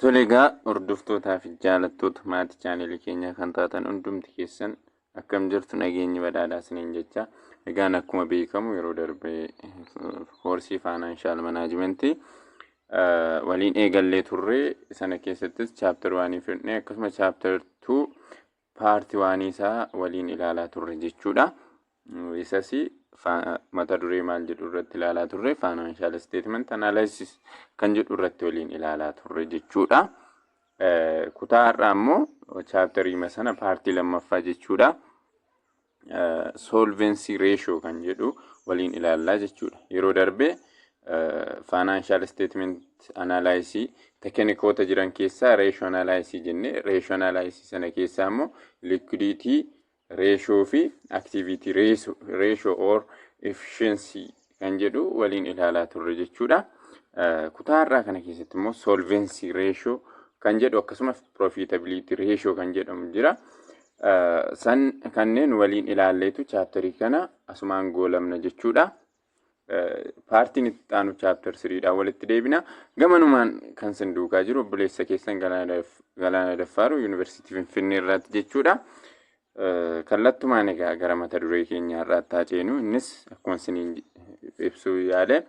Tole egaa, hordoftootaa fi jaalattoota maatii chaanelii keenyaa kan taatan hundumti keessan, akkam jirtu? Nageenyi badhaadhaa isiniin jecha. Egaan akkuma beekamu yeroo darbe koorsii financial managementii waliin eegallee turre. Sana keessattis chapter oneii fidne, akkasuma chapter 2 part oneii isaa waliin ilaalaa turre jechuudha. Isas mata duree maal jedhu irratti ilaalaa turre? Financial statement analysis kan jedhu irratti waliin ilaalaa turre jechuudha. Kutaa har'aa immoo chapterii sana partii lammaffaa jechuudha. Solvency ratio kan jedhu waliin ilaallaa jechuudha. Yeroo darbe financial statement analysis techniqueoota jiran keessaa ratio analysis jenne. Ratio analysis sana keessaa immoo liquidity ratio fi activity ratio or efficiency kan jedhu waliin ilaalaa turre jechuudha. Kutaa har'aa kana keessatti immoo solvency ratio kan jedhu, akkasumas profitability ratio kan jedhamu jira. San kanneen waliin ilaalleetu chapterii kana asumaan goolamna jechuudha. Partiin itti aanu chapter threedhaan walitti deebina. Gamanumaan kan sin duukaa jiru obboleessa keessan Galaana Daffaaru, Yuunivarsiitii Finfinnee irraatti jechuudha. Kallattumaan egaa gara mata duree keenya har'aatti haa ceenu. Innis akkuma isiniin ibsuu yaale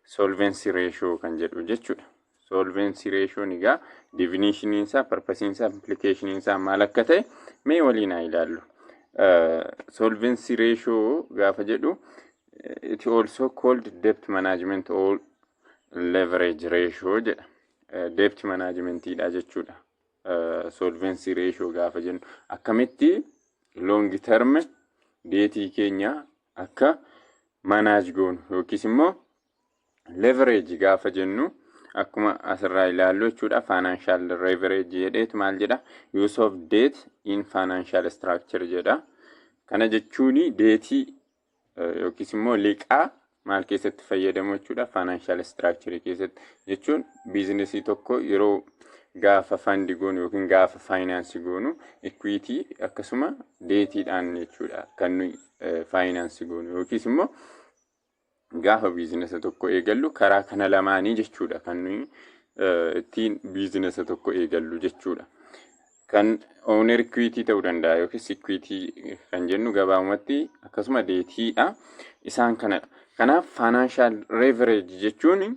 solvency ratio kan jedhu jechuudha. Solvency ratioon egaa definitioniin isaa, purposeiin isaa, implicationiin isaa maal akka ta'e mee waliin haa ilaallu. Solvency ratio gaafa jedhu, it also called debt management or leverage ratio jedha. Debt managementiidha jechuudha. Solvency ratio gaafa jennu akkamitti long term debtii keenya akka manage goonu yookiis immoo leverage gaafa jennu, akkuma asirraa ilaallu jechuudha, financial leverage jedheetu maal jedha? Use of debt in financial structure jedha. Kana jechuun debtii yookiis immoo liqaa maal keessatti fayyadamu jechuudha? Financial structure keessatti jechuun businessii tokko yeroo gaafa fund goonu yookiin gaafa finance goonu, equity akkasuma debtiidhaan jechuudha kan nuyi finance goonu, yookiis immoo gaafa businessa tokko eegallu karaa kana lamaanii jechuudha kan nuyi ittiin businessa tokko eegallu jechuudha. Kan owner equity ta'uu danda'a yookiis equity kan jennu gabaabumatti akkasuma debtiidha. Isaan kanadha. Kanaaf financial leverage jechuun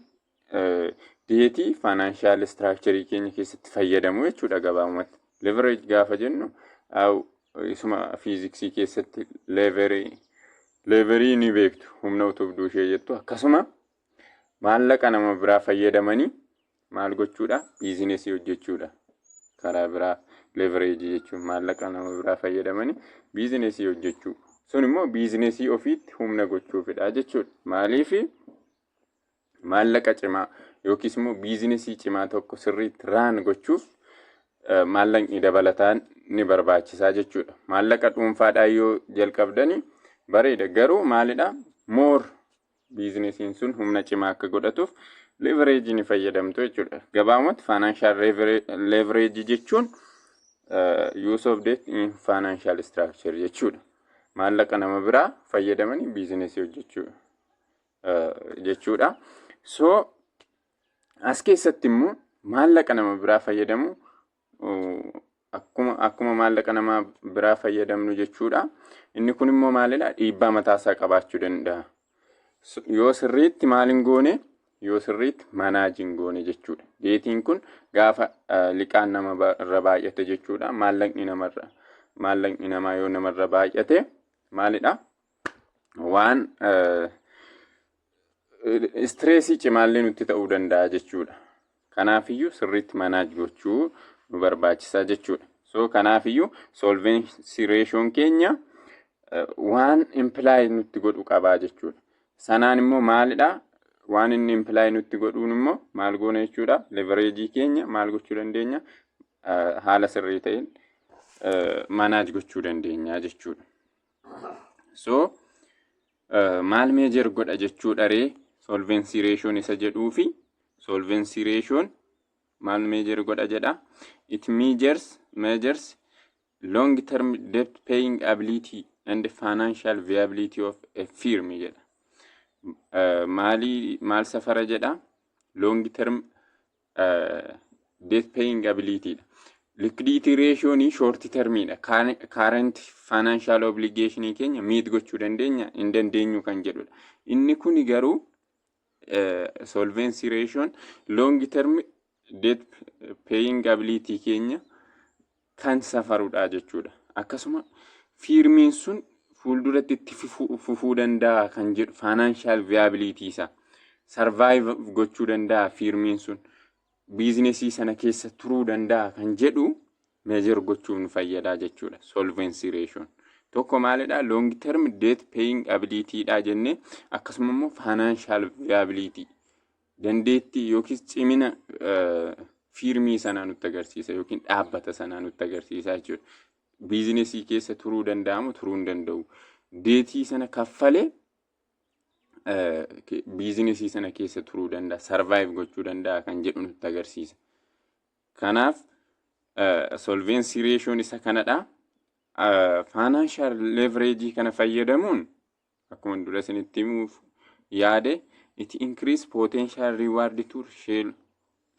debtii financial structure keenya keessatti fayyadamu jechuudha gabaabumatti. Leverage gaafa jennu isuma fiiziksii keessatti leverii ni beektu, humna utubduu ishee jettu. Akkasuma maallaqa nama biraa fayyadamanii maal gochuudha? Businessii hojjechuudha. Karaa biraa leverageii jechuun maallaqa nama biraa fayyadamanii businessii hojjechuu. Sun immoo businessii ofiitti humna gochuufidha jechuudha. Maaliif? Maallaqa cimaa yookiis immoo businessii cimaa tokko sirriitti run gochuuf maallaqni dabalataan ni barbaachisaa jechuudha. Maallaqa dhuunfaadhaan yoo jalqabdani bareeda, garuu maalidha? More businessiin sun humna cimaa akka godhatuuf leverageii ni fayyadamtu jechuudha. Gabaabumatti financial leverageii jechuun use of debt in financial structure jechuudha. Maallaqa nama biraa fayyadamanii businessii hojjechuu jechuudha. So as keessatti immoo maallaqa nama biraa fayyadamu, akkuma maallaqa nama biraa fayyadamnu jechuudha. Inni kun immoo maalidha? Dhiibbaa mataasaa qabaachuu danda'a. Yoo sirriitti maal hin goone, yoo sirriitti manage hin goone jechuudha. Debtiin kun gaafa liqaan nama irra baay'ate jechuudha. Maallaqni namaa yoo namarra baay'ate maalidha? Waan stressii cimaallee nutti ta'uu danda'a jechuudha. Kanaafiyyuu sirriitti manage gochuu nu barbaachisaa jechuudha. So kanaafiyyuu solvency ratioon keenya waan imply nutti godhu qabaa jechuudha. Sanaan immoo maalidha? Waan inni imply nutti godhuun immoo maal goona jechuudha? Leverageii keenya maal gochuu dandeenya? Haala sirrii ta'een manage gochuu dandeenya jechuudha. So maal measure godha jechuudha ree solvency ratioon isa jedhuu fi solvency ratioon maal measure godha jedha? It measures long term debt paying ability and financial viability of a firm jedha. Maalii maal safara jedha? Long term Debt paying ability dha. Liquidity ratioon short termiidha. Current financial obligation keenya meet gochuu dandeenya hin dandeenyu kan jedhudha. Inni kuni garuu, solvency ratioon, long term debt paying ability keenya kan safarudha jechuudha. Akkasuma firmiin sun fuulduratti itti fufuu danda'a kan jedhu, financial viability isaa, survive gochuu danda'a firmiin sun, businessii sana keessa turuu danda'a kan jedhu measure gochuuf nu fayyadaa jechuudha solvency ratioon. Tokko maalidha? Long term debt paying ability dha jenne. Akkasuma immoo financial viability, dandeettii yookiis cimina firmii sanaa nutti agarsiisa yookiin dhaabbata sanaa nutti agarsiisa jechuudha. Businessii keessa turuu danda'amu, turuu hin danda'u. Debtii sana kaffalee businessii sana keessa turuu danda'a, survive gochuu danda'a kan jedhu nutti agarsiisa. Kanaaf solvency ratioon isa kanadha. Financial leverage kana fayyadamuun, akkuma dura isinitti himuuf yaade, it increase potential reward to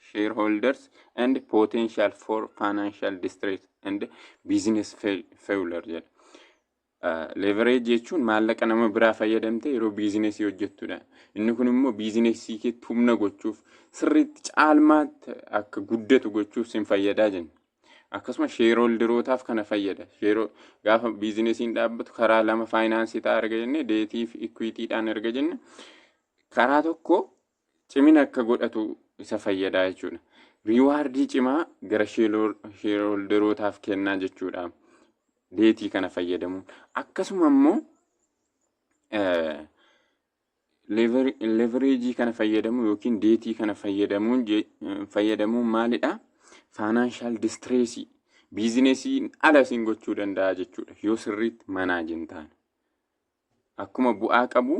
shareholders and potential for financial distress and business failure jedha. Leverage jechuun maallaqa nama biraa fayyadamte yeroo businessii hojjettudha. Inni kun immoo businessii keetti humna gochuuf, sirriitti caalmaatti akka guddatu gochuuf sin fayyadaa jenna. Akkasuma shareholderootaaf kana fayyada. Gaafa businessiin dhaabbatu karaa lama financeii ta'a erga jenne, debtii fi equitydhaan erga jenne, karaa tokko cimina akka godhatu isa fayyadaa jechuudha. Rewardii cimaa gara shareholderootaaf kennaa jechuudha. Debtii kana fayyadamuun. Akkasuma immoo leverageii kana fayyadamu yookiin debtii kana fayyadamuun maalidha? Financial distressii, businessiin ala isin gochuu danda'a jechuudha yoo sirriitti manage hin taane. Akkuma bu'aa qabu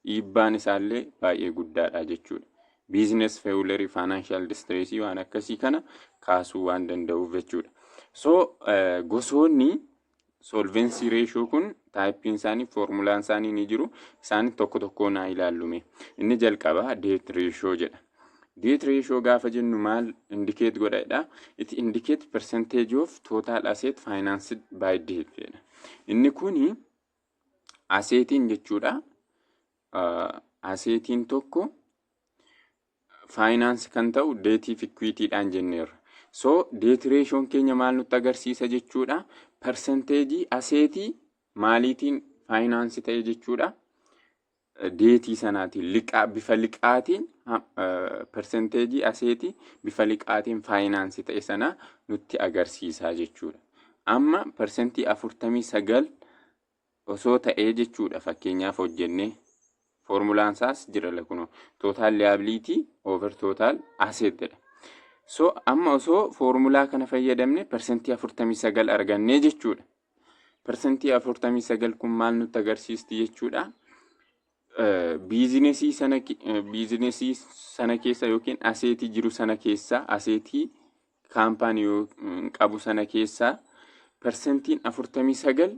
dhiibbaan isaallee baay'ee guddaadha jechuudha. Business failureii, financial distressii waan akkasii kana kaasuu waan danda'uuf jechuudha. So gosoonni solvency ratio kun typeiin isaanii, foormulaan isaanii ni jiru. Isaan tokko tokko naa ilaallume. Inni jalqabaa debt ratio jedha. Debt ratio gaafa jennu maal indicate godhadha? It indicate percentage of total asset financed by debt jedha. Inni kuni assetiin jechuudha. Assetiin tokko finance kan ta'u debtii fi equitydhaan jenneerra. So debt ratioon keenya maal nutti agarsiisa jechuudha? Percentageii assetii maaliitiin finance ta'e jechuudha? Debtii sanaatiin, liqaa, bifa liqaatiin, percentageii assetii bifa liqaatiin finance ta'e sana nutti agarsiisa jechuudha. Amma 49% osoo ta'ee jechuudha, fakkeenyaaf hojjennee, foormulaan isaas jira kunoo, total liability over total asset jedha. So amma osoo foormulaa kana fayyadamne 49% argannee jechuudha. 49% kun maal nutti agarsiisti jechuudha? Businessii sana keessa yookiin assetii jiru sana keessa, assetii companyii qabu sana keessa 49%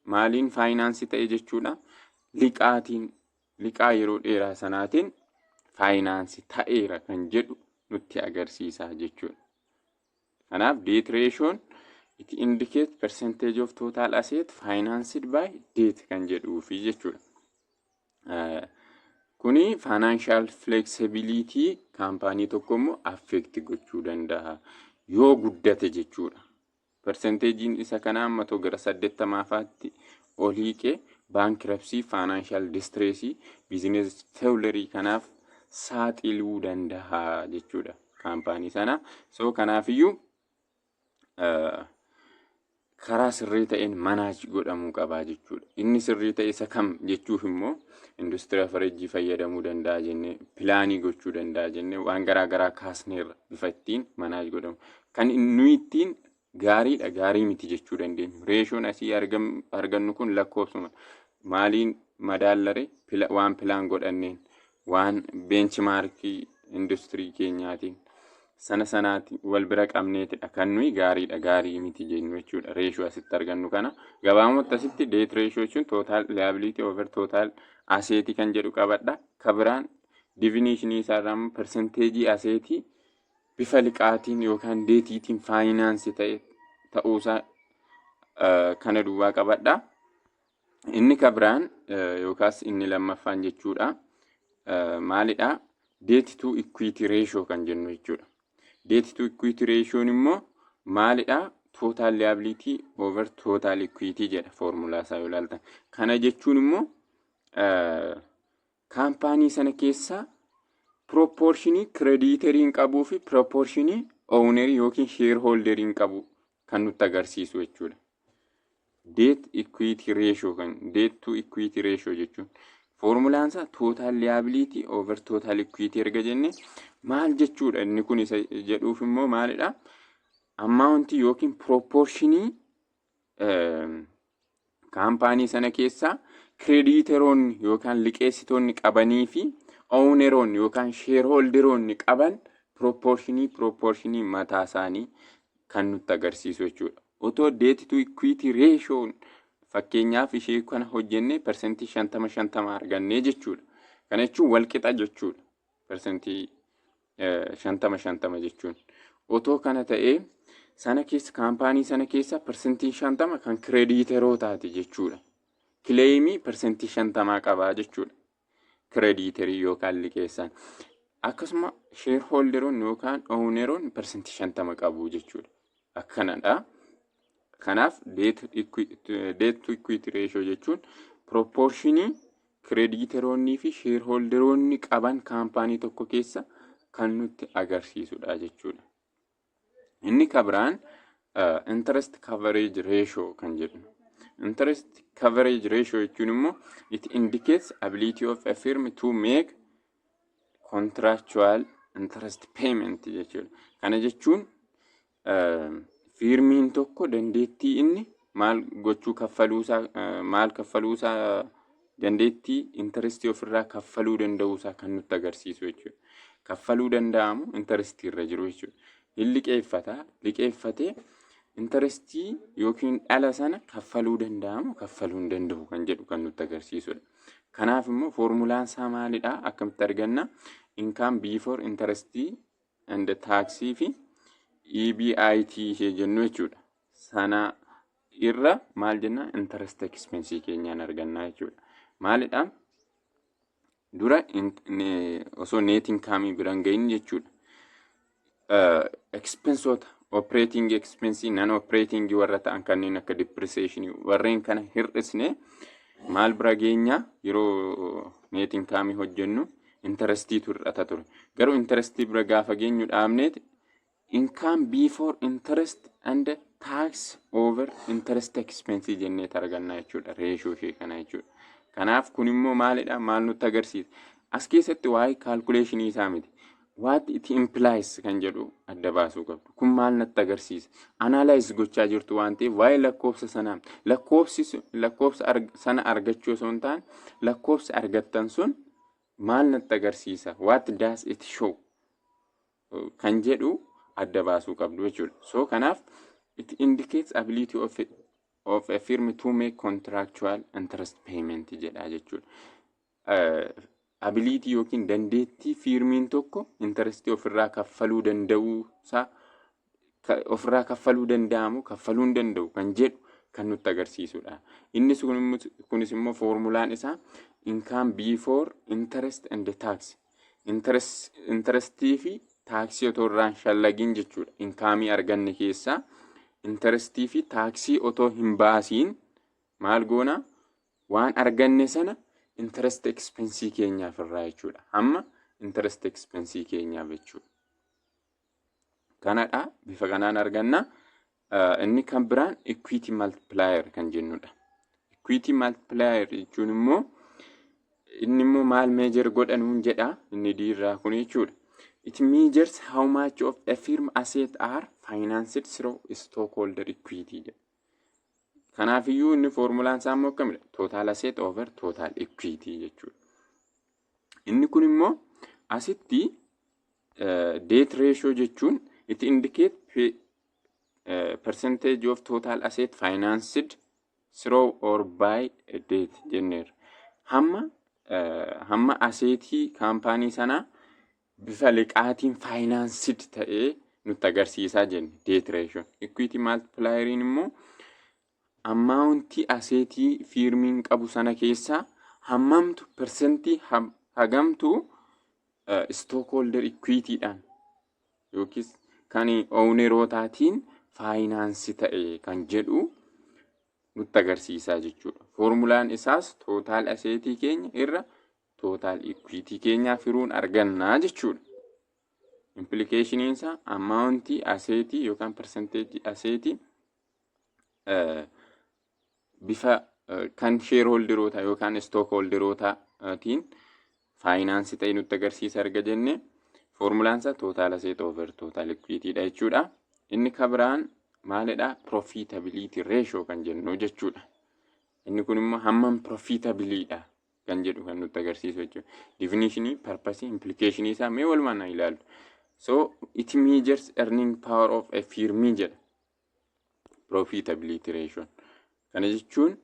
maaliin finance ta'e jechuudha? Liqaatiin, liqaa yeroo dheeraa sanaatiin finance ta'eera kan jedhu nutti agarsiisa jechuudha. Kanaaf debt ratioon it indicate percentage of total asset financed by debt kan jedhuufi jechuudha. Kuni financial flexibility companyii tokko immoo affect gochuu danda'a yoo guddate jechuudha. Percentageiin isa kanaa amma too gara 80ffaatti ol hiiqee bankruptcy, financial distressii, business failureii kanaaf saaxiluu danda'a jechuudha companyii sana. So kanaafiyyuu karaa sirrii ta'een manage godhamuu qabaa jechuudha. Inni sirrii ta'e isa kam jechuuf immoo industry averageii fayyadamuu danda'a jennee, planii gochuu danda'a jennee, waan garaa garaa kaasneerra bifa ittiin manage godhamu. Kan nuyi ittiin gaariidha, gaarii miti jechuu dandeenyu. Ratioon asii argannu kun lakkoofsuma maaliin madaallare? Waan plan godhanneen, waan benchmarkii industirii keenyaatiin sana sanaati wal bira qabneetidha kan nuyi gaariidha, gaarii miti jennu jechuudha. Ratio asitti argannu kana gabaabumatti asitti debt ratio jechuun total liability over total assetii kan jedhu qabadha. Ka biraan definitionii isaarraa immoo percentageii assetii bifa liqaatiin yookaan debtiitiin finance ta'e ta'uusaa kana duwwaa qabadha. Inni kabiraan yookaas inni lammaffaan jechuudha. Maalidha? Debt to equity ratio kan jennu jechuudha. Debt to equity ratioon immoo maalidha? Total liability over total equity jedha foormulaa isaa yoo ilaaltan. Kana jechuun immoo kaampaanii sana keessa proportionii creditoriin qabuu fi proportionii ownerii yookiin shareholderiin qabu kan nutti agarsiisu jechuudha. Debt equity ratio kan debt to equity ratio jechuun foormulaan isaa total liability over total equity erga jenne, maal jechuudha inni kun isa jedhuuf immoo maalidha? Amountii yookiin proportionii kaampaanii sana keessaa creditoroonni yookaan liqeessitoonni qabanii fi owneroonni yookaan shareholderoonni qaban proportionii mataa isaanii kan nutti agarsiisu jechuudha. Otoo debt to equity ratioon fakkeenyaaf ishee kana hojjenne, 50% 50% argannee jechuudha. Kana jechuun walqixa jechuudha. 50% 50% jechuun. Otoo kana ta'ee, sana keessa, kaampaanii sana keessa 50% kan creditorootaati jechuudha. Claimii 50% qabaa jechuudha. Creditorii yookaan liqeessaan. Akkasuma shareholderoonni yookaan owneroonni 50% qabu jechuudha. Akkanadha. Kanaaf debt to equity ratio jechuun proportionii creditoroonnii fi shareholderoonni qaban kaampaanii tokko keessa kan nutti agarsiisudha jechuudha. Inni kabiraan interest coverage ratio kan jedhu. Interest coverage ratio jechuun immoo it indicates ability of a firm to make contractual interest payment jechuudha. Kana jechuun firmiin tokko dandeettii inni maal gochuu kaffaluusaa, maal kaffaluusaa, dandeettii interestii ofirraa kaffaluu danda'uusaa kan nutti agarsiisu jechuudha. Kaffaluu danda'amu interestii irra jiru jechuudha. Hin liqeeffata, liqeeffatee interestii yookiin dhala sana kaffaluu danda'amu, kaffaluu hin danda'u kan jedhu kan nutti agarsiisudha. Kanaaf immoo foormulaan isaa maalidha? Akkamitti arganna? Income before interest and tax fi EBIT ishee jennu jechuudha. Sana irra maal jenna? Interest expense keenyaan arganna jechuudha. Maalidha? Dura osoo net income bira hin gahin jechuudha. Expensoota operating expense, non operating warra ta'an kanneen akka depreciation warreen kana hir'isne maal bira geenya? Yeroo net income hojjennu interestiitu hir'ata ture. Garuu interestii bira gaafa geenyu dhaabneeti income before interest and tax over interest expense jennee arganna jechuudha. Ratio ishee kana jechuudha. Kanaaf kun immoo maalidha? Maal nutti agarsiisa? As keessatti waa'ee calculationii isaa miti. What it implies kan jedhu adda baasuu qabdu. Kun maal natti agarsiisa? Analyze gochaa jirtu waan ta'eef, waa'ee lakkoofsa sanaa, lakkoofsi lakkoofsa sana argachuu osoo hin taane, lakkoofsa argattan sun maal natti agarsiisa? What does it show? Kan jedhu adda baasuu qabdu jechuudha. So kanaaf it indicates ability of a firm to make contractual interest payment jedha jechuudha. Ability yookiin dandeettii firmiin tokko interestii ofirraa kaffaluu danda'uusaa, ofirraa kaffaluu danda'amu, kaffaluu hin danda'u kan jedhu kan nutti agarsiisudha. Inni kunis immoo foormulaan isaa income before interest and tax. Interestii fi taaksii otoo irraan shallagin jechuudha. Incomeii arganne keessaa interestii fi taaksii otoo hin baasiin maal goona? Waan arganne sana interest expensii keenyaaf irraa jechuudha. Hamma interest expensii keenyaaf jechuudha. Kanadha, bifa kanaan arganna. Inni kan biraan equity multiplier kan jennudha. Equity multiplier jechuun immoo, inni immoo maal measure godhanuun jedha inni diirraa kun jechuudha. It measures how much of a firm asset are financed through stockholder equity jedha. Kanaafiyyuu inni foormulaan isaa immoo akkamidha? Total asset over total equity jechuudha. Inni kun immoo asitti debt ratio jechuun it indicate percentage of total asset financed through or by debt jenneerra. Hamma assetii kaampaanii sanaa Bifa liqaatiin financed ta'ee nutti agarsiisaa jenne debt ratioon. Equity multiplieriin immoo amountii assetii firmiin qabu sana keessaa hammamtu, percentii hagamtu stockholder equityidhaan yookiis kan ownerootaatiin finance ta'e kan jedhu nutti agarsiisaa jechuudha. Foormulaan isaas total assetii keenya irra total equity keenyaa firuun argannaa jechuudha. Implicationiin isaa amountii assetii yookaan percentageii assetii bifa kan shareholderoota yookaan stockholderootaatiin finance ta'e nutti agarsiisa erga jenne, foormulaan isaa total asset over total equityidha jechuudha. Inni kabiraan maalidha? Profitability ratio kan jennu jechuudha. Inni kun immoo hammam profitableiidha kan jedhu kan nutti agarsiisu jechuudha. Definitionii, purpose, implicationii isaa mee walumaan haa ilaallu. So it measures earning power of a firm jedha. Profitability ratio. Kana jechuun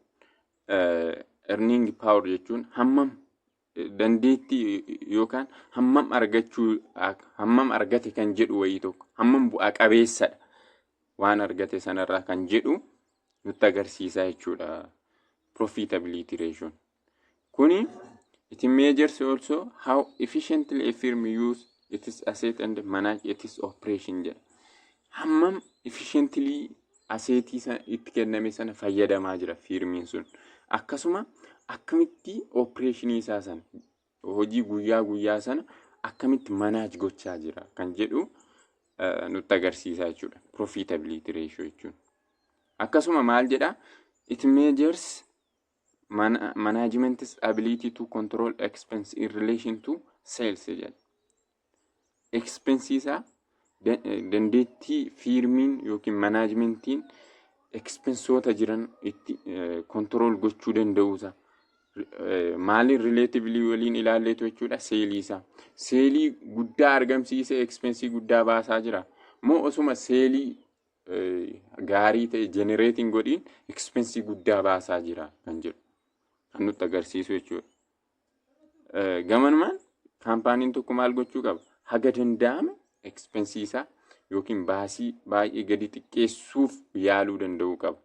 earning power jechuun hammam dandeettii yookaan hammam argachuu, hammam argate kan jedhu, wayii tokko hammam bu'a qabeessadha waan argate sanarraa kan jedhu nutti agarsiisa jechuudha. Profitability ratio. Kuni it measures also how efficiently a firm use its asset and manage its operation jedha. Hammam efficiently assetii itti kenname sana fayyadamaa jira firmiin sun. Akkasuma akkamitti operationii isaa sana, hojii guyyaa guyyaa sana akkamitti manage gochaa jira kan jedhu nutti agarsiisa jechuudha. Profitability ratio jechuun. Akkasuma maal jedha? It measures management's ability to control expense in relation to sales jedha. Expense isaa, dandeettii firmiin yookiin managementiin expensoota jiran itti control gochuu danda'uusa. Maaliin relatively waliin ilaalleetu jechuudha? Saleii isaa. Saleii guddaa argamsiisee expensii guddaa baasaa jira. Moo osuma saleii gaarii ta'e generateiin godhiin expensii guddaa baasaa jira kan jedhu kan nutti agarsiisu jechuudha. Gamanumaan companyn tokko maal gochuu qaba? Haga danda'ame expensii isaa yookiin baasii baay'ee gadi xiqqeessuuf yaaluu danda'uu qaba.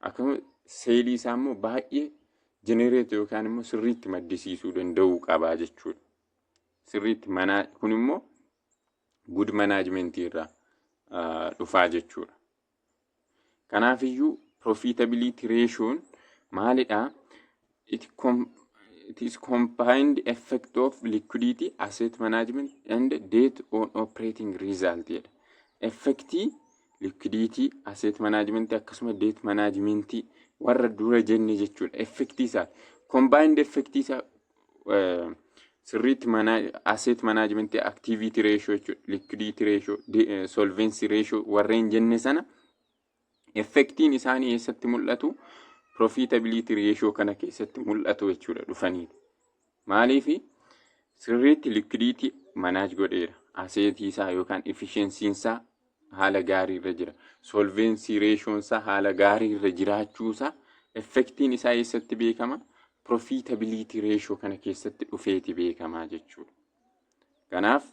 Akkasuma saleii isaa immoo baay'ee generate yookaan immoo sirriitti maddisiisuu danda'uu qaba jechuudha. Sirriitti manaa kun immoo good managementii irraa dhufaa jechuudha. Kanaafiyyuu profitability ratioon maalidhaa? It is combined effect of liquidity, asset management and debt on operating result jedha. Effectii liquidity, asset management akkasuma debt management warra dura jenne jechuudha. Effectii isaa, combined effectii isaa sirriitti asset management activity ratio jechuudha. Liquidity ratio, solvency ratio warreen jenne sana effectiin isaanii eessatti mul'atu? Profitability ratio kana keessatti mul'atu jechuudha dhufanii. Maaliifi? Sirriitti liquidity manage godheera. Assetii isaa yookaan efficiencyn isaa haala gaarii irra jira. Solvency ratioon isaa haala gaarii irra jiraachuu isaa effectiin isaa eessatti beekama? Profitability ratio kana keessatti dhufeeti beekamaa jechuudha. Kanaaf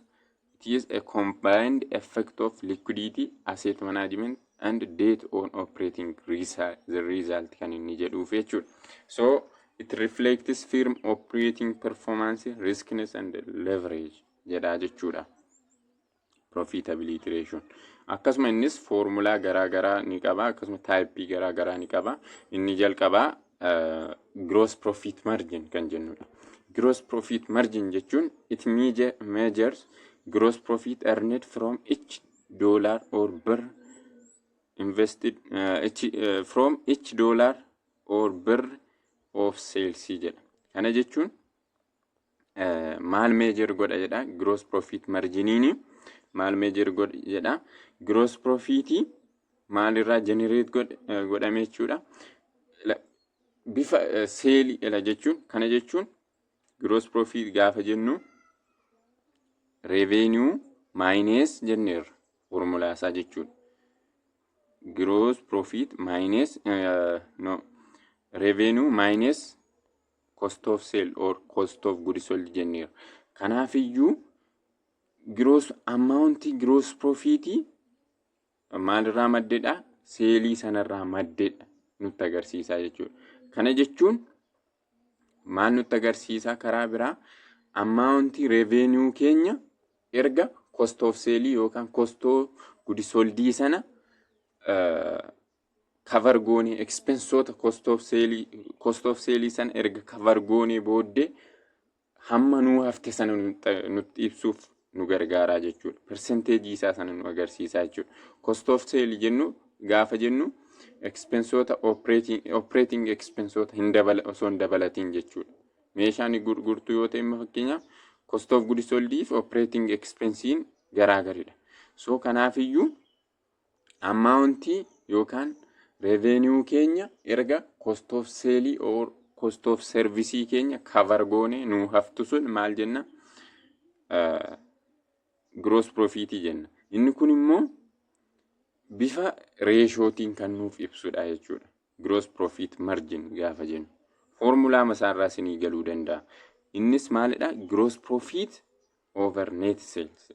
it is a combined effect of liquidity, asset management and debt on operating result, the result kan inni jedhuuf jechuudha. So it reflects firm operating performance, riskiness and leverage jedha jechuudha. Profitability ratio. Akkasuma innis foormulaa garaa garaa ni qaba. Akkasuma typeii garaa garaa ni qaba. Inni jalqabaa gross profit margin kan jennudha. Gross profit margin jechuun it measures gross profit earned from each dollar or birr invested from each dollar or birr of sales jedha. Kana jechuun maal measure godha jedha? Gross profit marginiini maal measure godha jedha? Gross profitii maalirraa generate godhame jechuudha. Bifa saleii ila jechuun, kana jechuun gross profit gaafa jennu revenue minus jenneerra formulaa isaa jechuudha. Gross profit minus no, revenue minus cost of sale or cost of goods sold jenneerra. Kanaafiyyuu Gross amountii gross profitii maalirraa maddeedha? Salei sanarraa maddeedha nutti agarsiisaa jechuudha. Kana jechuun maal nutti agarsiisaa? Karaa biraa amountii revenue keenya erga cost of saleii yookaan cost of goods soldii sana cover goonee, expensoota cost of saleii sana erga cover goonee booddee hamma nuu hafte sana nutti ibsuuf nu gargaaraa jechuudha. Percentageii isaa sana nu agarsiisaa jechuudha. Cost of saleii jennu gaafa jennu expensoota operating expensoota hin dabala osoo hin dabalatiin jechuudha. Meeshaan gurgurtu yoo ta'e immoo, fakkeenyaaf, cost of goods sold fi operating expensiin garaagaridha. So kanaafiyyuu amountii yookaan revenue keenya erga cost of saleii or cost of serviceii keenya cover goone nuu haftu sun maal jenna? Gross profitii jenna. Inni kun immoo bifa ratiotiin kan nuuf ibsudha jechuudha. Gross profit margin gaafa jennu. Foormulaa masaarraa isinii galuu danda'a. Innis maalidha? Gross profit over net sales.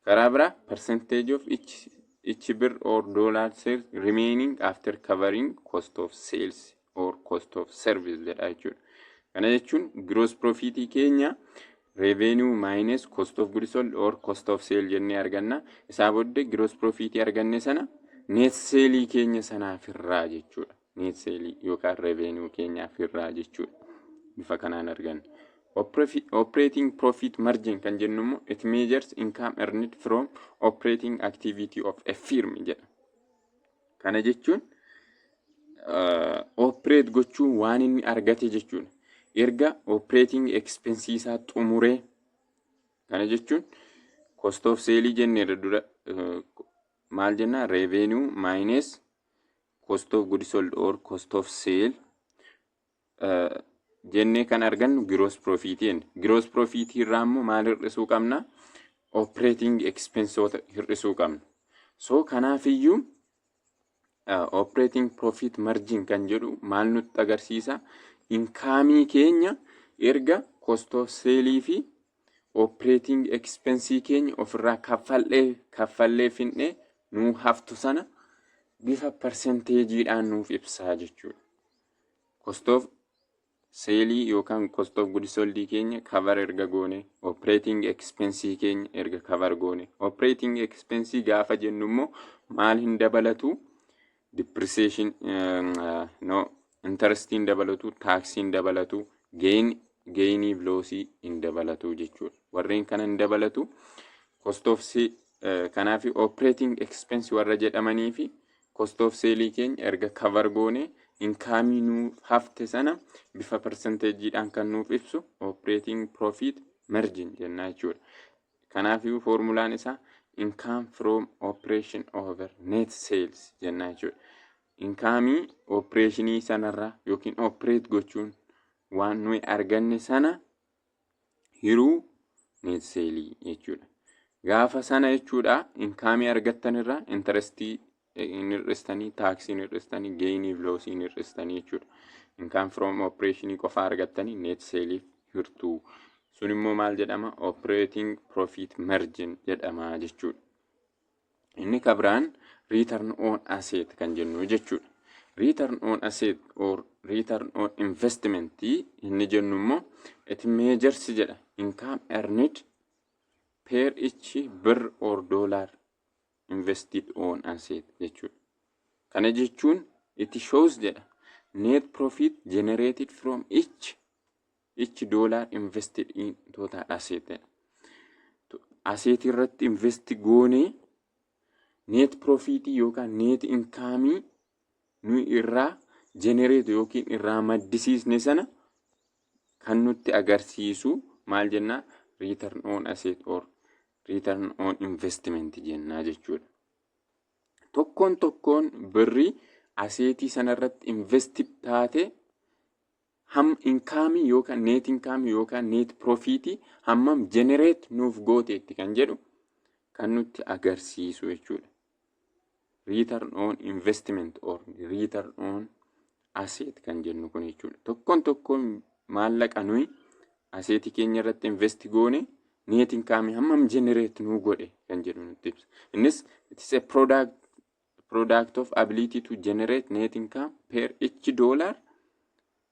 Karaa biraa percentage of each birr or dollar sales remaining after covering cost of sales or cost of service jedha jechuudha. Kana jechuun gross profitii keenya revenue minus cost of goods sold or cost of sale jennee arganna. Isaa booddee gross profitii arganne sana net saleii keenya sanaaf irraa jechuudha. Net saleii yookaan revenue keenyaaf irraa jechuudha. Bifa kanaan arganna. Operating profit margin kan jennu immoo it measures income earned from operating activity of a firm jedha. Kana jechuun operate gochuun waan inni argate jechuudha. Erga operating expense isaa xumuree, kana jechuun cost of sale jenneerra dura, maal jenna? Revenue minus cost of goods sold or cost of sale jennee kan argannu gross profit jenna. Gross profit irraa immoo maal hir'isuu qabna? Operating expense hir'isuu qabna. So kanaafiyyuu operating profit margin kan jedhu maal nutti agarsiisa? Incomeii keenya erga cost of sale fi operating expense keenya ofirraa kaffallee finnee nuu haftu sana bifa percentageiidhaan nuuf ibsaa jechuudha. Cost of saleii yookaan cost of goods sold keenya cover erga goone, operating expense keenya erga cover goone, operating expense gaafa jennu immoo maal hin dabalatu? Depreciation, no, interest hin dabalatu, tax hin dabalatu, gainii fi lossii hin dabalatu jechuudha. Warreen kana hin dabalatu. Cost of kanaaf operating expense warra jedhamanii fi cost of saleii keenya erga cover goone incomeii nuuf hafte sana bifa percentageiidhaan kan nuuf ibsu operating profit margin jenna jechuudha. Kanaafiyyuu foormulaan isaa income from operation over net sales jenna jechuudha. Incomeii operationii sanarraa yookiin operate gochuun waan nuyi arganne sana hiruu net saleii jechuudha. Gaafa sana jechuudha, incomeii argattanirraa interestii hin hir'istanii, taxii hin hir'istanii, gainii fi lossii hin hir'istanii jechuudha. Income from operationii qofa argattanii net saleiif hirtuu. Sun immoo maal jedhama? Operating profit margin jedhama jechuudha. Inni kabiraan return on asset kan jennu jechuudha. Return on asset or return on investment inni jennu immoo it measures jedha income earned per each birr or dollar invested on asset jechuudha. Kana jechuun it shows jedha net profit generated from each dollar invested in total asset jedha. Asset irratti invest goonee net profit yookaan net income nu irraa generate yookiin irraa maddisiisne sana kan nutti agarsiisu maal jennaa? Return on asset or return on investment jennaa jechuudha. Tokkoon tokkoon birrii assetii sanarratti invest taate ham incomeii yookaan net incomeii yookaan net profitii hammam generate nuuf gooteetti kan jedhu kan nutti agarsiisu jechuudha. Return on investment or return on asset kan jennu kun jechuudha. Tokkoon tokkoon maallaqa nuyi assetii keenya irratti invest goone Net income hammam generate nuu godhe kan jedhu nutti ibsa. Innis it is a product of ability to generate net income per each dollar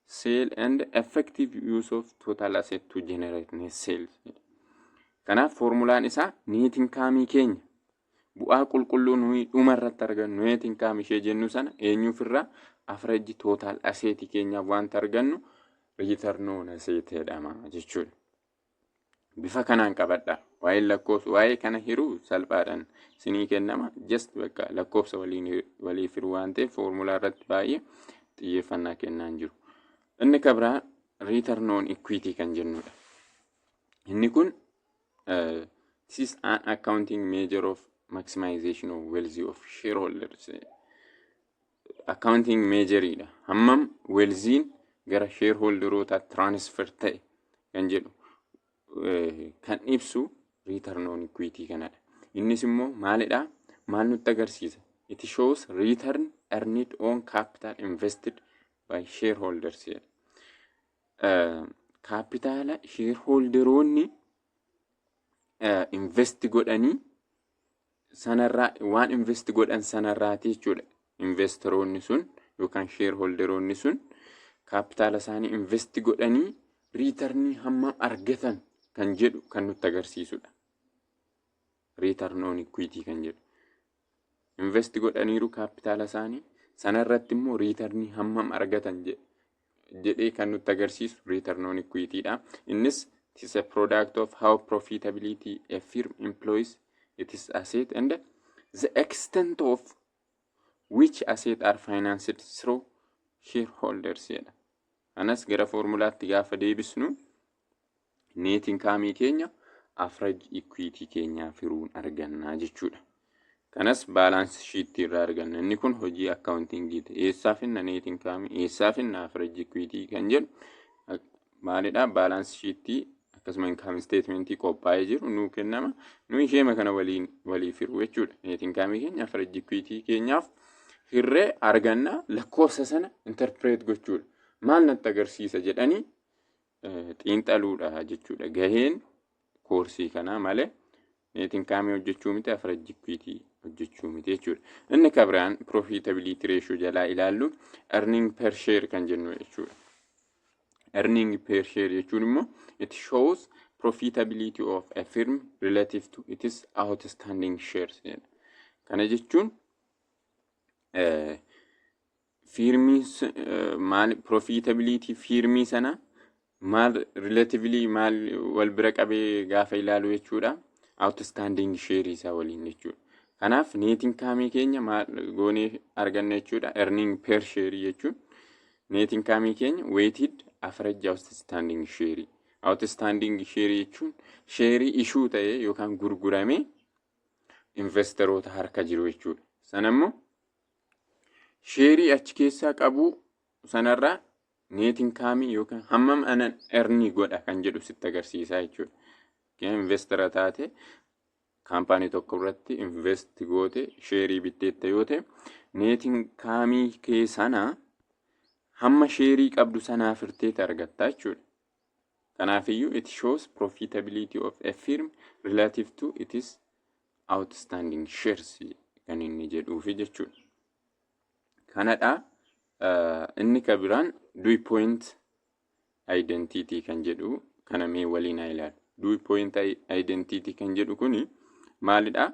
sale and effective use of total asset to generate net sales. Kanaaf foormulaan isaa net income keenya, bu'aa qulqulluu nuyi dhuma irratti argannu, net income ishee jennu sana, eenyuuf irraa? Average total asset keenyaaf wanta argannu return on asset jedhama jechuudha. Bifa kanaan qabadha. Waa'ee lakkoofsa, waa'ee kana hiruu salphaadhaan sinii kennama. Just bakka lakkoofsa waliin waliif hiruu waan ta'eef foormulaa irratti baay'ee xiyyeeffannaa kennaa hin jiru. Inni kan biraa return on equity kan jennudha. Inni kun this is an accounting measure of maximization of wealth of shareholders. Accounting measureidha. Hammam wealthiin gara shareholderoota transfer ta'e kan jedhu kan ibsu return on equity kanadha. Innis immoo maalidha? Maal nutti agarsiisa? It shows return earned on capital invested by shareholders jedha. Kaapitaala shareholderoonni invest godhanii sanarraa, waan invest godhan sanarraati jechuudha. Investoroonni sun yookaan shareholderoonni sun kaapitaala isaanii invest godhanii returnii hammam argatan kan jedhu kan nutti agarsiisudha. Return on equity kan jedhu. Invest godhaniiru kaapitaala isaanii sanarratti immoo returnii hammam argatan jedhee kan nutti agarsiisu return on equityidha. Innis it is a product of how profitability a firm employs its asset and the extent of which asset are financed through shareholders jedha. Kanas gara foormulaatti gaafa deebisnu net income keenya average equity keenyaa firuun argannaa jechuudha. Kanas balance sheetii irraa arganna. Inni kun hojii accountingiiti. Eessaa finna net income, eessaa finna average equity kan jedhu maalidha? Balance sheetii akkasuma income statementii qophaa'ee jiru nuu kennama. Nu isheema kana waliin walii firuu jechuudha. Net income keenya average equity keenyaaf hirree arganna, lakkoofsa sana interpret gochuudha. Maal natti agarsiisa jedhanii xiinxaluudha jechuudha. Gaheen koorsii kanaa malee net income hojjechuu miti, average equity hojjechuu miti jechuudha. Inni kan biraan profitability ratio jalaa ilaallu earning per share kan jennu jechuudha. Earning per share jechuun immoo it shows profitability of a firm relative to its outstanding shares jedha. Kana jechuun firmii maal, profitability firmii sana maal relatively maal wal bira qabee gaafa ilaalu jechuudha. Outstanding share isaa waliin jechuudha. Kanaaf net income keenya maal goonee arganna jechuudha? Earning per share jechuun net income keenya weighted average outstanding share. Outstanding share jechuun sheerii issue ta'ee yookaan gurguramee investoroota harka jiru jechuudha. Sana immoo sheerii achi keessaa qabu sanarraa net income yookaan hammam anan earnii godha kan jedhu sitti agarsiisa jechuudha. Investora taate, kaampaanii tokko irratti invest goote, sheerii bitteetta yoo ta'e, net income kee sana hamma sheerii qabdu sanaaf hirteeti argatta jechuudha. Kanaafiyyuu it shows profitability of a firm relative to its outstanding shares kan inni jedhuufi jechuudha. Kanadha. Inni kan biraan due point identity kan jedhu kana mee waliin haa ilaallu. Due point identity kan jedhu kuni maalidha?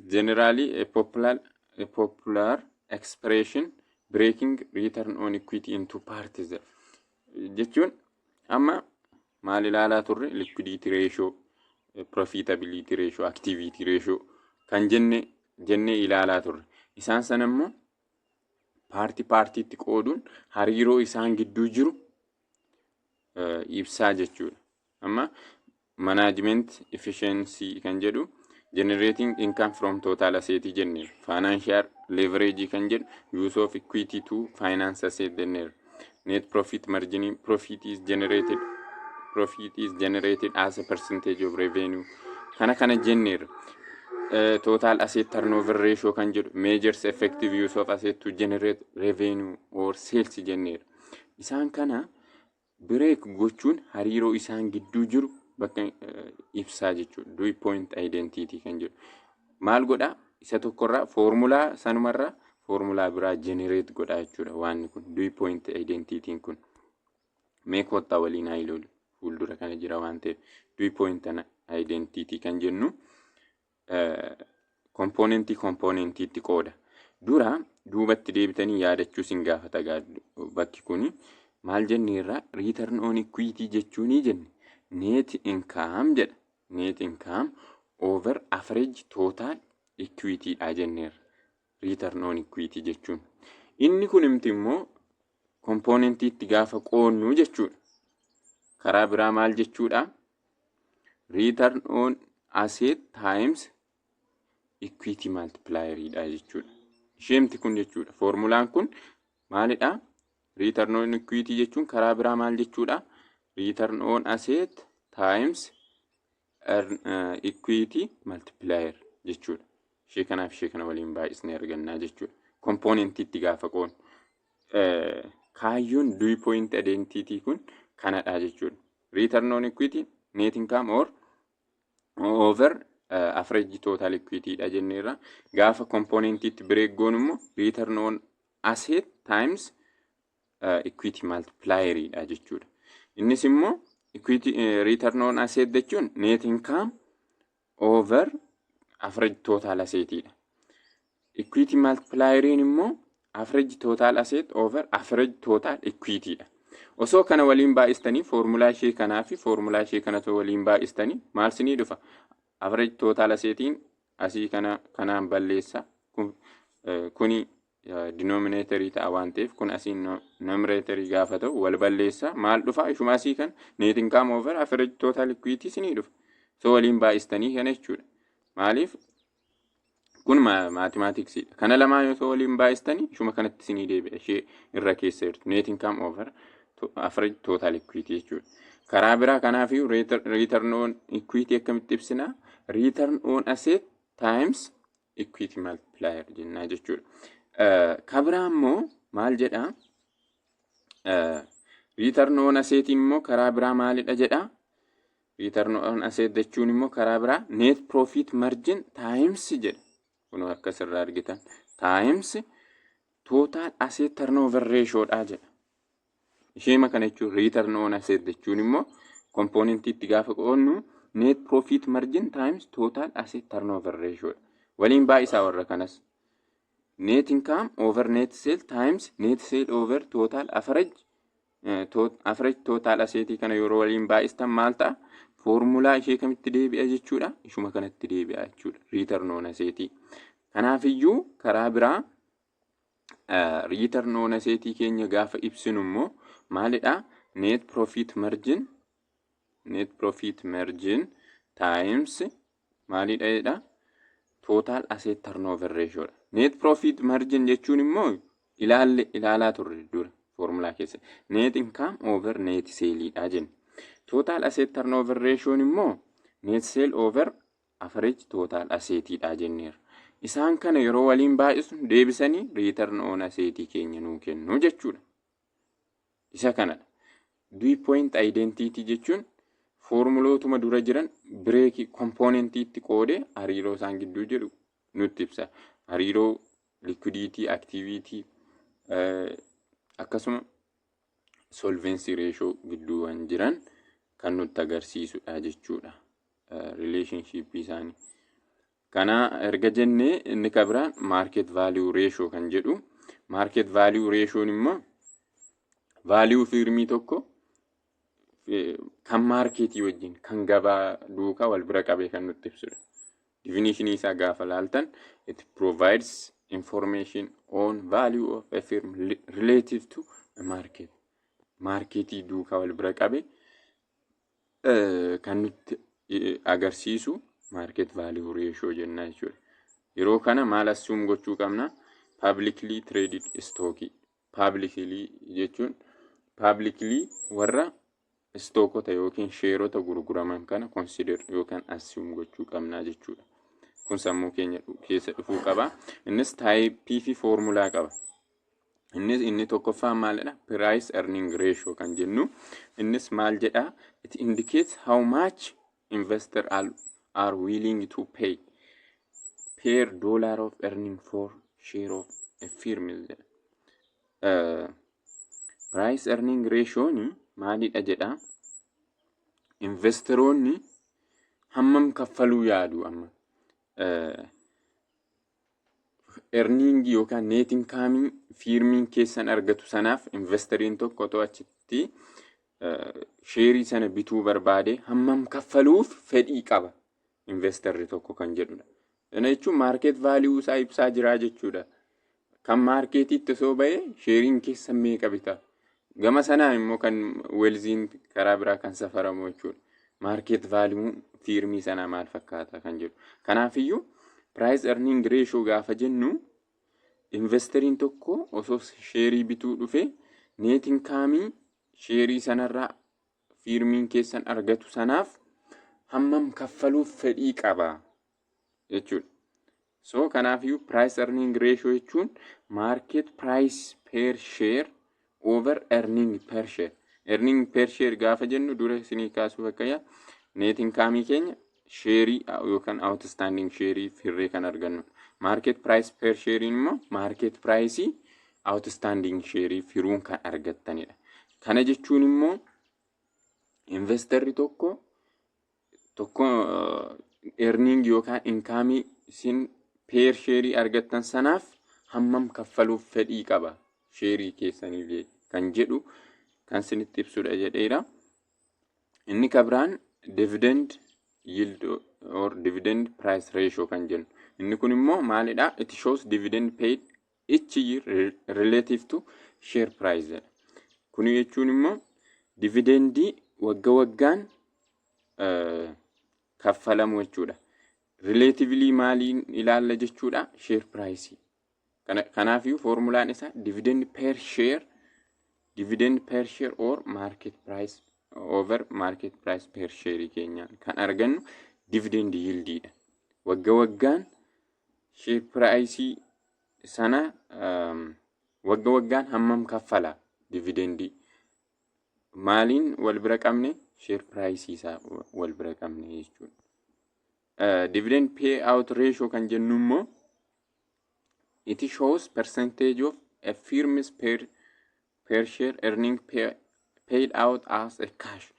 Generally a popular expression breaking return on equity into parts jechuun amma maal ilaalaa turre? Liquidity ratio, profitability ratio, activity ratio kan jenne ilaalaa turre. Isaan sana immoo partii partiitti qooduun hariiroo isaan gidduu jiru ibsaa jechuudha. Amma management efficiency kan jedhu generating income from total asset jenneera. Financial leverage kan jedhu use of equity to finance asset jenneera. Net profit margin, profit is generated as a percentage of revenue kana jenneera. Total asset turnover ratio kan jedhu measures effective use of asset to generate revenue or sales jenneera. Isaan kana Break gochuun hariiroo isaan gidduu jiru bakka ibsaa jechuudha. Dewey point identity kan jedhu. Maal godhaa? Isa tokkorraa foormulaa sanumarraa foormulaa biraa generate godhaa jechuudha waan kun, Dewey point identityn kun. Mee kottaa waliin haa ilaallu, fuuldura kana jira waan ta'eef. Dewey point identity kan jennu componentii componentiitti qooda. Dura duubatti deebitanii yaadachuu sin gaafata. Bakki kuni maal jenneerra? Return on equity jechuunii jenne net income jedha. Net income over average total equity dha jenneerra. Return on equity jechuun. Inni kun imti immoo componentiitti gaafa qoonnu jechuudha. Karaa biraa maal jechuudha? Return on asset times equity multiplier dha jechuudha. Isheemti kun jechuudha. Foormulaan kun maalidha? Return on equity jechuun karaa biraa maal jechuudha? Return on asset times equity multiplier jechuudha. Ishee kanaaf ishee kana waliin baay'isnee argannaa jechuudha. Componentiitti gaafa qoonu. Kaayyoon Dewey point identity kun kanadha jechuudha. Return on equity net income or over average total equity dha jenneerra. Gaafa componentiitti break goonu immoo return on asset times equity multiplier dha jechuudha. Innis immoo equity return on asset jechuun net income over average total asset dha. Equity multiplieriin immoo average total asset over average total equity dha. Osoo kana waliin baay'istanii, foormulaa ishee kanaa fi foormulaa ishee kana waliin baay'istanii maal sinii dhufa? Average total assetiin asii kana kanaan balleessa. Kuni denominatorii ta'a waan ta'eef, kun asiin numeratorii gaafa ta'u wal balleessa. Maal dhufa? Ishuma asii kan net income over average total equity sinii dhufa. So waliin baay'istanii kana jechuudha. Maaliif? Kun mathematicsiidha. Kana lamaan yoo waliin baay'istanii ishuma kanatti sinii deebi'a. Ishee irra keessa jirtu net income over average total equity jechuudha. Karaa biraa kanaafiyyuu return on equity akkamitti ibsinaa? Return on asset times equity multiplier jennaa jechuudha. Ka biraa immoo maal jedhaa? Return on assetiin immoo karaa biraa maalidha jedhaa? Return on asset jechuun immoo karaa biraa net profit margin times jedha. Kun akkasirraa argitan times total asset turnover ratio dha jedha. Isheema kana jechuun return on asset jechuun immoo componentiitti gaafa qoodnu net profit margin times total asset turnover ratio dha. Waliin baay'isaa warra kanas. Net income over net sale times net sale over total average total assetii kana yeroo waliin baay'istan maal ta'a? Foormulaa ishee kamitti deebi'a jechuudha? Ishuma kanatti deebi'a jechuudha. Return on assetii. Kanaafiyyuu karaa biraa return on assetii keenya gaafa ibsinu immoo maalidha? Net profit margin times maalidha jedha? Total asset turnover ratio dha. Net profit margin jechuun immoo ilaalle, ilaalaa turre dura foormulaa keessa. Net income over net sale dha jenna. Total asset turnover ratio immoo net sale over average total asset dha jenneerra. Isaan kana yeroo waliin baay'isu deebisanii return on asset keenya nuu kennu jechuudha. Isa kanadha. Dewey point identity jechuun foormulootuma dura jiran break componentiitti qoodee hariiroo isaan gidduu jiru nutti ibsa. Hariiroo liquidity, activity, akkasuma solvency ratio gidduu waan jiran kan nutti agarsiisudha jechuudha. Relationship isaanii. Kana erga jennee, inni kan biraan market value ratio kan jedhu. Market value ratioon immoo value firmii tokko kan marketii wajjin, kan gabaa duukaa wal bira qabee kan nutti ibsudha. Definition isaa gaafa laaltan, it provides information on value of a firm relative to a market. Marketii duukaa wal bira qabee kan nutti agarsiisu market value ratio jenna jechuudha. Yeroo kana maal assume gochuu qabna? Publicly traded stock. Publicly jechuun publicly warra stockota yookiin shareota gurguraman kana consider yookaan assume gochuu qabna jechuudha. Kun sammuu keenya keessa dhufuu qaba. Innis typeii fi foormulaa qaba. Innis inni tokkoffaan maalidha? Price earning ratio kan jennu. Innis maal jedha? It indicates how much investor are willing to pay per dollar of earning for share of a firm jedha. Price earning ratioon maalidha jedha? Investoroonni hammam kaffaluu yaadu amma? Earningii yookaan net incomeii firmiin keessan argatu sanaaf investoriin tokko otoo achitti shareii sana bituu barbaade hammam kaffaluuf fedhii qaba investorri tokko kan jedhudha. Kana jechuun market value isaa ibsaa jiraa jechuudha. Kan marketiitti osoo ba'e shareiin keessan meeqa bita? Gama sanaan immoo kan wealthiin karaa biraa kan safaramu jechuudha. Market value firmii sanaa maal fakkaata kan jedhu. Kanaafiyyuu price earning ratio gaafa jennu, investoriin tokko osoo shareii bituu dhufe net incomeii shareii sanarraa firmiin keessan argatu sanaaf hammam kaffaluuf fedhii qaba jechuudha. So kanaafiyyuu price earning ratio jechuun market price per share over earning per share. Earning per share gaafa jennu, dura isinii kaasuu fakkaya, net incomeii keenya shareii yookaan outstanding shareii firree kan argannudha. Market price per share immoo market price outstanding shareii firuun kan argattanidha. Kana jechuun immoo investorri tokko tokko earning yookaan incomeii isin per shareii argattan sanaaf hammam kaffaluuf fedhii qaba shareii keessaniif kan jedhu kan isinitti ibsudha jedheera. Inni kabiraan dividend yield or dividend price ratio kan jennu. Inni kun immoo maalidha? It shows dividend paid each year relative to share price jedha. Kuni jechuun immoo dividendii wagga waggaan kaffalamu jechuudha. Relatively maaliin ilaalla jechuudha? Share price. Kanaafiyyuu foormulaan isaa dividend per share or market price over market price per share keenyaan kan argannu dividend yieldiidha. Wagga waggaan share price sana wagga waggaan hammam kaffala dividendii, maaliin wal bira qabne? Share price isaa wal bira qabne jechuudha. Dividend payout ratio kan jennu immoo it shows percentage of a firm's per share earning paid out as a cash.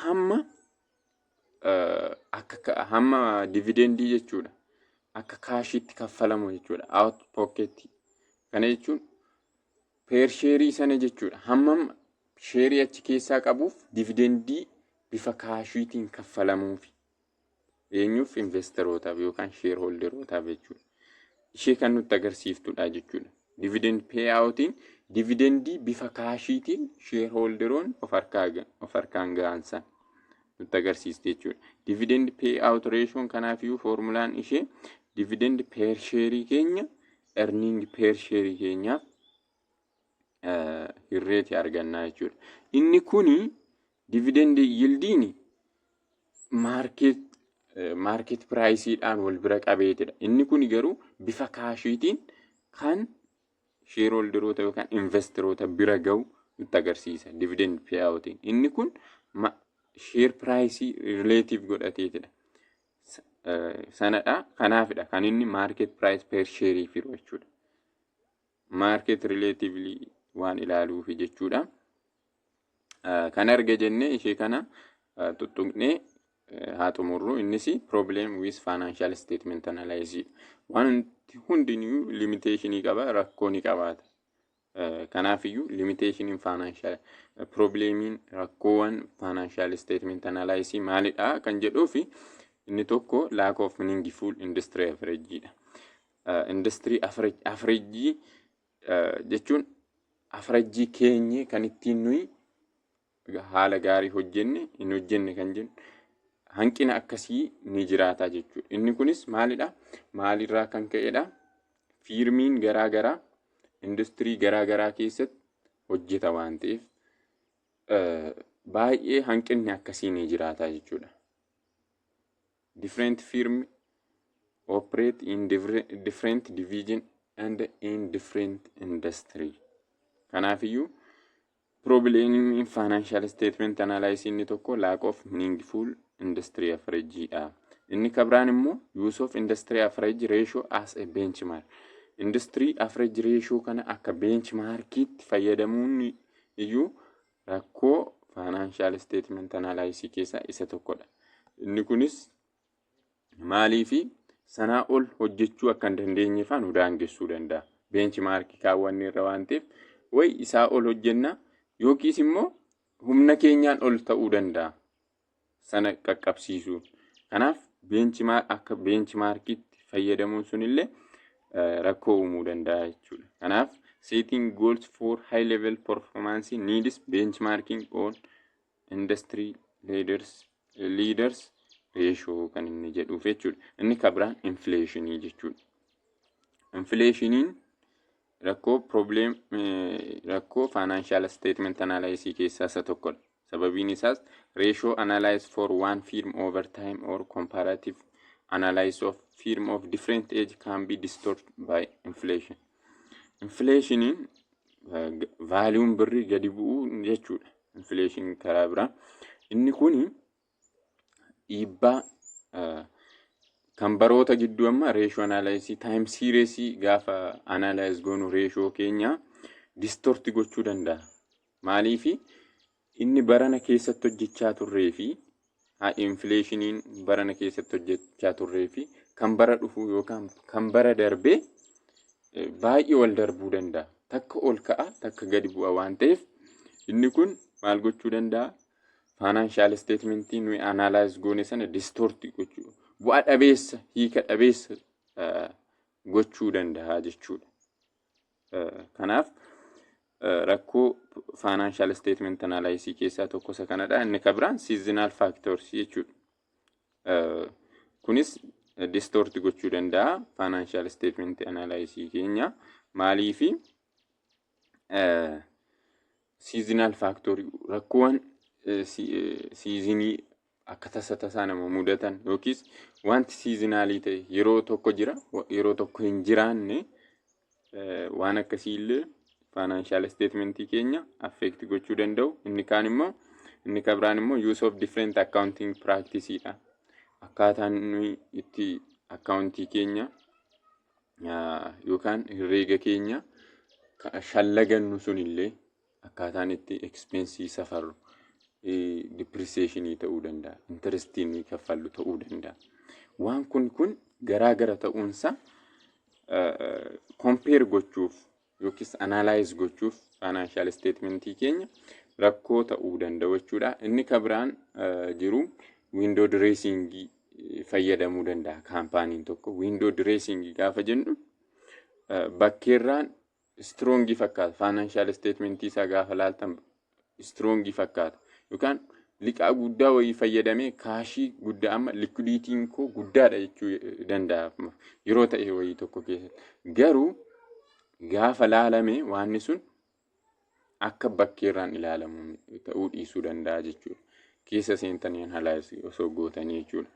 Hamma akka hamma dividendii jechuudha. Akka cashiitti kaffalamu jechuudha. Out pocket. Kana jechuun per shareii sana jechuudha. Hammam shareii achi keessaa qabuuf dividendii bifa cashiitiin kaffalamuufi. Eenyuuf? Investorootaaf yookaan shareholderootaaf jechuudha. Ishee kan nutti agarsiiftudha jechuudha. Dividend payoutiin dividendii bifa cashiitiin shareholderoon of harkaan ga'an sana nutti agarsiisti jechuudha. Dividend payout ratioon kanaafiyyuu foormulaan ishee dividend per shareii keenya earning per shareii keenyaaf hirreeti argannaa jechuudha. Inni kuni dividend yieldiin market priceiidhaan wal bira qabeetidha. Inni kuni garuu bifa cashiitiin kan shareholderoota yookaan investoroota bira ga'u nutti agarsiisa dividend payoutiin. Inni kun share priceii relative godhateetidha. Sanadha. Kanaafidha kan inni market price per shareii firu jechuudha. Market relatively waan ilaaluufi jechuudha. Kan arga jennee ishee kana tuttuqnee haa xumurru. Innis problem with financial statement analysis. Wanti hundinuu limitationii qaba, rakkoo ni qabaata. Kanaafiyyuu limitationiin financial problemiin, rakkoowwan financial statement analysis maalidha kan jedhuufi, inni tokko lack of meaningful industry average dha. Industry average jechuun average keenye kan ittiin nuyi haala gaarii hojjenne hin hojjenne kan jennu hanqina akkasii ni jiraata jechuudha. Inni kunis maalidha? Maalirraa kan ka'edha? Firmiin garaa garaa industirii garaa garaa keessatti hojjeta waan ta'eef baay'ee hanqinni akkasii ni jiraata jechuudha. Different firm operate in different division and in different industry. Kanaafiyyuu problemiin financial statement analysis inni tokko lack of meaningful industry average dha. Inni kabiraan immoo use of industry average ratio as a benchmark. Industry average ratio kana akka benchmarkiitti fayyadamuun iyyuu rakkoo financial statement analysis keessaa isa tokkodha. Inni kunis maaliifi sanaa ol hojjechuu akka hin dandeenye faa nu daangessuu danda'a. Benchmarkii kaawwanne irra waan ta'eef, wayi isaa ol hojjenna yookiis immoo humna keenyaan ol ta'uu danda'a sana qaqqabsiisuun. Kanaaf akka benchmarkiitti fayyadamuun sunillee rakkoo uumuu danda'a jechuudha. Kanaaf setting goals for high level performance needs benchmarking on industry leaders ratio kan inni jedhuuf jechuudha. Inni kabiraan inflationii jechuudha. Inflationiin rakkoo problem, rakkoo financial statement analysis keessaa isa tokkodha. Sababiin isaas ratio analyze for one firm over time or comparative analysis of firm of different age can be distorted by inflation. Inflationiin valueun birrii gadi bu'uu jechuudha. Inflation karaa biraa. Inni kuni dhiibbaa kan baroota gidduu amma ratio analysis time series gaafa analyze goonu ratio keenya distort gochuu danda'a. Maaliifi inni barana keessatti hojjechaa turree fi inflationiin barana keessatti hojjechaa turree fi kan bara dhufu yookaan kan bara darbee baay'ee wal darbuu danda'a. Takka ol ka'a, takka gadi bu'a waan ta'eef, inni kun maal gochuu danda'a? Financial statementii nuyi analyze goone sana distort gochuu, bu'a dhabeessa, hiika dhabeessa gochuu danda'a jechuudha. Kanaaf rakkoo financial statement analysis keessaa tokko isa kanadha. Inni kan biraan seasonal factors jechuudha. Kunis distort gochuu danda'a financial statement analysis keenya. Maaliifi seasonal factor, rakkoowwan seasonii akka tasa tasaa nama mudatan yookiis wanti seasonalii ta'e yeroo tokko jira, yeroo tokko hin jiraanne, waan akkasii illee financial statementii keenya affect gochuu danda'u. Inni kaan immoo, inni kan biraan immoo use of different accounting practice dha. Akkaataan nuyi itti accountii keenya yookaan herreega keenya shallagannu sunillee, akkaataan itti expensii safarru, depreciationii ta'uu danda'a, interestii nuyi kaffallu ta'uu danda'a. Waan kun garaa gara ta'uunsa compare gochuuf yookiis analyze gochuuf financial statementii keenya rakkoo ta'uu danda'u jechuudha. Inni kan biraan jiru window dressingii fayyadamuu danda'a companyn tokko. Window dressingii gaafa jennu bakkeerraan strongii fakkaata. Financial statementii isaa gaafa laaltan strongii fakkaata. Yookaan liqaa guddaa wayii fayyadamee cashii guddaa, amma liquidityn koo guddaadha jechuu danda'a yeroo ta'e wayii tokko keessatti. Garuu gaafa laalame waanni sun akka bakkeerraan ilaalamu ta'uu dhiisuu danda'a jechuudha. Keessa seentanii analyze osoo gootanii jechuudha.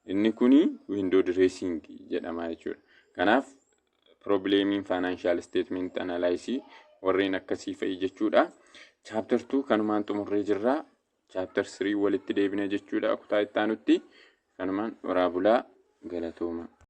Inni kuni window dressing jedhama jechuudha. Kanaaf problemiin financial statement analysis warreen akkasii fa'i jechuudha. Chapter 2 kanumaan xumurree jirra. Chapter 3 walitti deebina jechuudha kutaa itti aanutti. Kanumaan horaa bulaa, galatooma.